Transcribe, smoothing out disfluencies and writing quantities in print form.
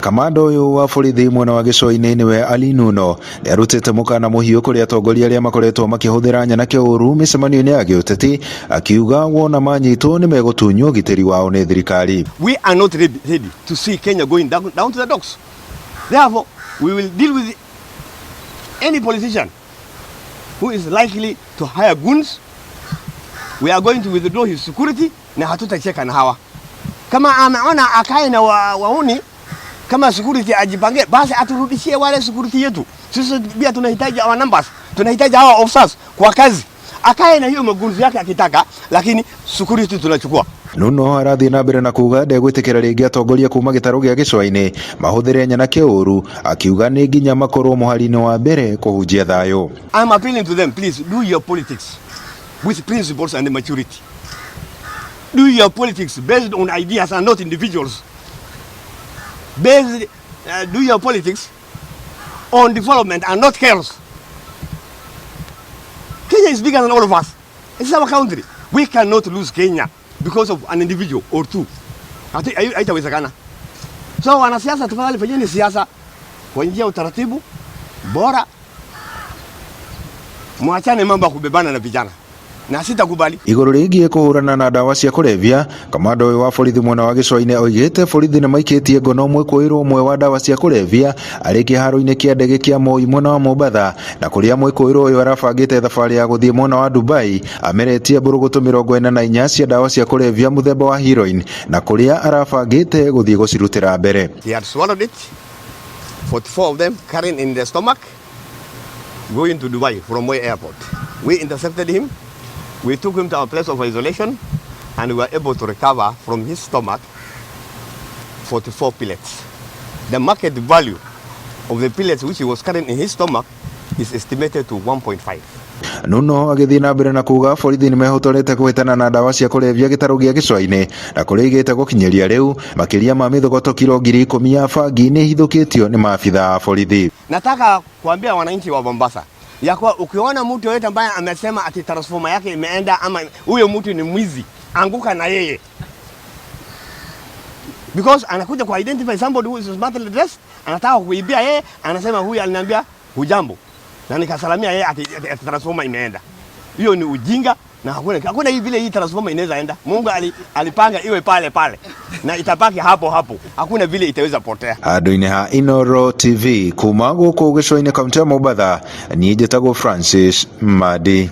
Kamanda ũyũ wa borithi mwena wa Gĩcũa-inĩ nĩwe Ali Nuno nĩ arutĩte mũkana mũhiũ kũrĩ atongoria arĩa makoretwo makĩhũthĩra nyanake ũru mĩcemanio-inĩ ya gĩũteti, akiuga wona manyitwo nĩ megũtunywo ũgitĩri wao nĩ thirikari. We are not ready to see Kenya going down to the dogs. Therefore, we will deal with any politician who is likely to hire goons. We are going to withdraw his security na hatutacheka na hawa. Kama ameona akae na wauni kama security ajipange, basi aturudishie wale security yetu. Sisi pia tunahitaji our numbers, tunahitaji hawa officers kwa kazi. Akae na hiyo magunzi yake akitaka, lakini security tunachukua. Nuno arathiĩ na mbere na kuga ndegwĩtĩkĩra rĩngĩ atongoria kuma gĩtarũ gĩa Gĩcũa-inĩ mahũthĩre nyanake ũru, akiuga nĩ nginya makorwo mũhari-inĩ wa mbere kũhunjia thayũ. I'm appealing to them, please do your politics with principles and maturity. Do your politics based on ideas and not individuals. Do your politics on development and not chaos. Kenya is bigger than all of us. It's our country. We cannot lose Kenya because of an individual or two. Haitawezekana. So wanasiasa, tafadhali fanyeni siasa kwa njia ya utaratibu bora, mwachane mambo ya kubebana na vijana na sitakubali. Igũrũ rĩgiĩ kũhũrana na ndawa cia kũrebia, kamanda ũyũ wa borithi mwena wa Gĩcũa-inĩ oigĩte borithi nĩ maikĩtie ngono mwĩkũĩrwo ũmwe wa ndawa cia kũrebia arĩ kĩharo-inĩ kĩa ndege kĩa Moi mwena wa Mombatha, na kũrĩa mwĩkũĩrwo ũyũ arabangĩte thabarĩ ya gũthiĩ mwena wa Dubai ameretie mbũrũgũtũ 44 cia ndawa cia kũrebia mũthemba wa heroin, na kũrĩa arabangĩte gũthiĩ gũcirutĩra mbere. He had swallowed it, 44 of them carrying in the stomach, going to Dubai from Moi Airport. We intercepted him. We took him to our place of isolation and we were able to recover from his stomach 44 pellets. The market value of the pellets which he was carrying in his stomach is estimated to 1.5. Nuno agĩthiĩ na mbere na kuga borithi nĩ mehotorete kũhĩtana na ndawa cia kũrebia gĩtarũ gĩa Gĩcũa-inĩ, na kũrĩa igĩte gũkinyĩria rĩu makĩria ma mĩthogoto kiro 10,000 ya bangi nĩ ĩhithũkĩtio nĩ maabitha a borithi. Nataka kuambia wananchi wa Mombasa ya kuwa ukiona mtu yoyote ambaye amesema ati transformer yake imeenda ama huyo mtu ni mwizi, anguka na yeye. Because anakuja ku identify somebody who is smartly dressed, anataka kuibia yeye, anasema huyu aliniambia hujambo na nikasalamia yeye ati transformer imeenda. Hiyo ni ujinga na hakuna hii vile hii transformer inaweza enda. Mungu alipanga iwe pale pale na itabaki hapo hapo, hakuna vile itaweza potea. Handũ-inĩ ha Inooro TV kuma gũkũ Gĩcũa-inĩ kaunti ya Mombatha, niĩ njĩtagwo Francis Madi.